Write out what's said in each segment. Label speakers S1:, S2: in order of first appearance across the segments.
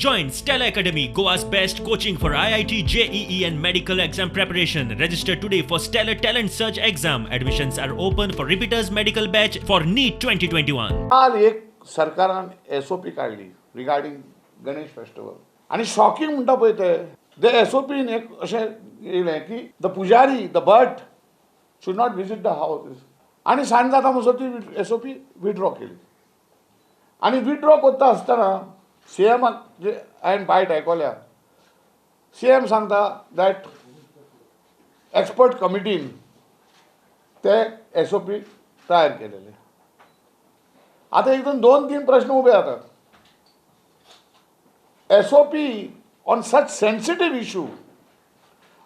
S1: Join Stellar Academy, Goa's best coaching for IIT, JEE, and medical exam preparation. Register today for Stellar Talent Search exam. Admissions are open for repeaters medical batch for NEET 2021.
S2: काल एक सरकारान SOP काडली regarding Ganesh festival आनी shocking म्हणटा पळय ते the एसओपीन एक अशें येयलें की the pujari, the Bhat should not visit the house. आनी सांज जाता म्हणसर ती एसओपी विड्रॉ केली. आनी विड्रॉ करता आसतना सीएमाक जे हांवें बायट आयकल्या, सीएम सांगता that expert कमिटीन ते एसओपी तयार केलेले. आता हितून दोन तीन प्रश्न उबे जातात. SOP on such sensitive issue,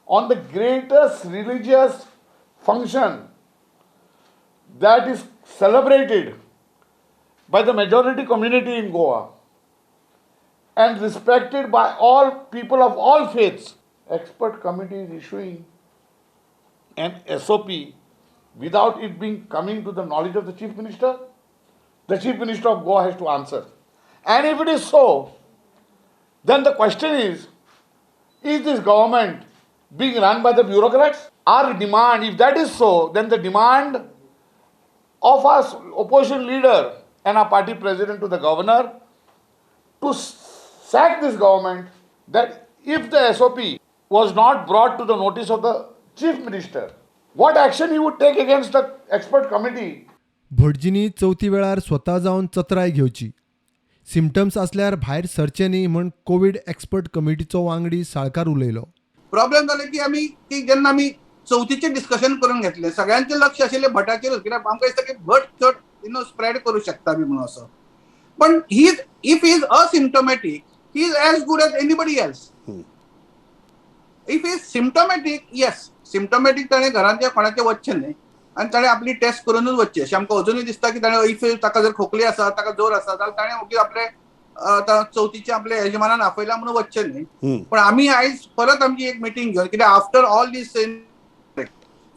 S2: on the greatest religious function that is celebrated by the majority community in Goa and respected by all people of all faiths, expert committee is issuing an SOP without it being coming to the knowledge of the Chief Minister. The Chief Minister of Goa has to answer. And if it is so, then the question is this government being run by the bureaucrats? Our demand, if that is so, then the demand of our opposition leader and our party president to the governor to sack this government, that if the SOP was not brought to the notice of the Chief Minister, what action he would take against the expert committee?
S3: भटजींनी चवथी वेळार स्वता जावन चत्राय घेवची, symptoms आसल्यार भायर सरचे न्ही म्हण Covid expert कमिटीचो वांगडी साळकार उलयलो.
S4: प्रॉब्लेम जाले की आमी की जेन्ना आमी चवथीचें डिस्कशन करून घेतलें, सगळ्यांचें लक्ष आशिल्लें भटाचेरूच, कित्याक आमकां दिसता की भट चड you know spread करूं शकता बी म्हणून असो. पण he is if is asymptomatic, he is as good as anybody else. If is symptomatic, yes, symptomatic ताणें घरांत कोणाचें वचचें न्हय आनी ताणें आपली टेस्ट करूनच वचचें अशें आमकां अजुनूय दिसता की ताणें if ताका जर खोकली आसा, ताका जोर आसा जाल्यार ताणें ओगी आपले आतां चवथीचे आपले यजमानान आपयला म्हणून वचचें न्हय. पण आमी आयज परत आमची एक मिटींग घेवन, कित्याक after all these,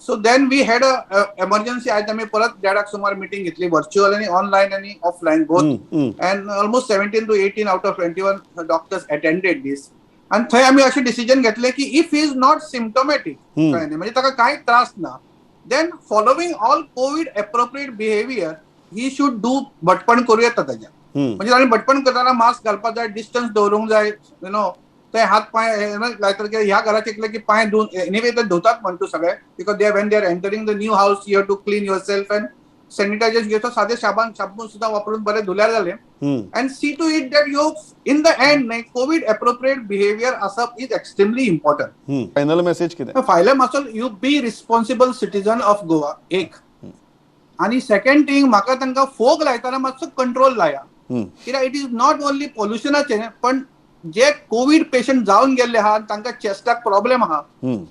S4: so then we had a emergency. आयज आमी परत देडाक सुमार मिटींग घेतली, व्हर्च्युअल आनी ऑनलायन आनी offline both, and almost 17 to 18 out of 21 doctors attended this. आनी थंय आमी अशें डिसिजन घेतलें की if is not symptomatic, कळ्ळें न्ही, म्हणजे ताका कांय त्रास ना, then following all COVID appropriate behaviour he should do. भटपण करूं येता ताज्या. म्हणजे ताणें भटपण करतना मास्क घालपाक जाय, डिस्टन्स दवरूंक जाय, you know ते हात पांय लायतात की ह्या घरात शिकले की पांय धुवन, एनिवे ते धुतात म्हणटू सगळे, because they when they are entering the new house, you have to clean yourself and sanitizer घेतो, साधे साबान साबून सुद्धा वापरून बरे धुल्यार जाले. And see to it that you in the end न्ही, कोवीड एप्रोप्रिएट बिहेवियर आसप is extremely important.
S5: Final message कितें?
S4: फायनल मातसो, you be responsible citizen of Goa एक, आणि सेकंड थिंग, म्हाका तांकां फोग लायतना मातसो कंट्रोल लाया, कित्याक it is not only पोल्युशनाचे, पण जे कोवीड पेशंट जावन गेल्ले आहा, तांकां चेस्टाक प्रॉब्लेम आहा,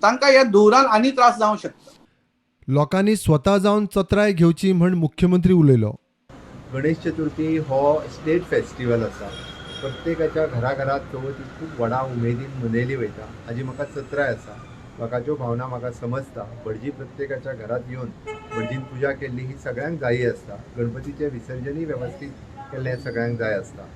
S4: तांकां ह्या धुंवरान आनी त्रास जावंक शकता.
S3: लोकांनी स्वता जावन चत्राय घेवची म्हण मुख्यमंत्री उलयलो.
S6: गणेश चतुर्थी हो स्टेट फेस्टिवल आसा. प्रत्येकाच्या घराघरात चवथ ही खूब व्हडा उमेदीन मनयली वयता हाजी म्हाका चत्राय आसा. लोकांच्यो भावना म्हाका समजता. भटजी प्रत्येकाच्या घरात येवन भटजीन पुजा केल्ली ही सगळ्यांक जायी आसता. गणपतीचें विसर्जनूय वेवस्थीत केल्लें सगळ्यांक जाय आसता.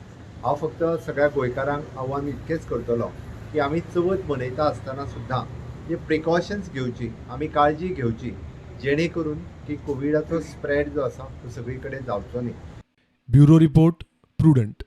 S6: हांव फक्त सगळ्या गोंयकारांक आव्हान इतकेंच करतलो की आमी चवथ मनयता आसतना सुद्दां जे प्रिकॉशन्स घेवची, आमी काळजी घेवची, जेणे करून की कोविडाचो स्प्रेड जो आसा तो सगळी कडेन जावचो न्ही.
S3: Bureau report, prudent.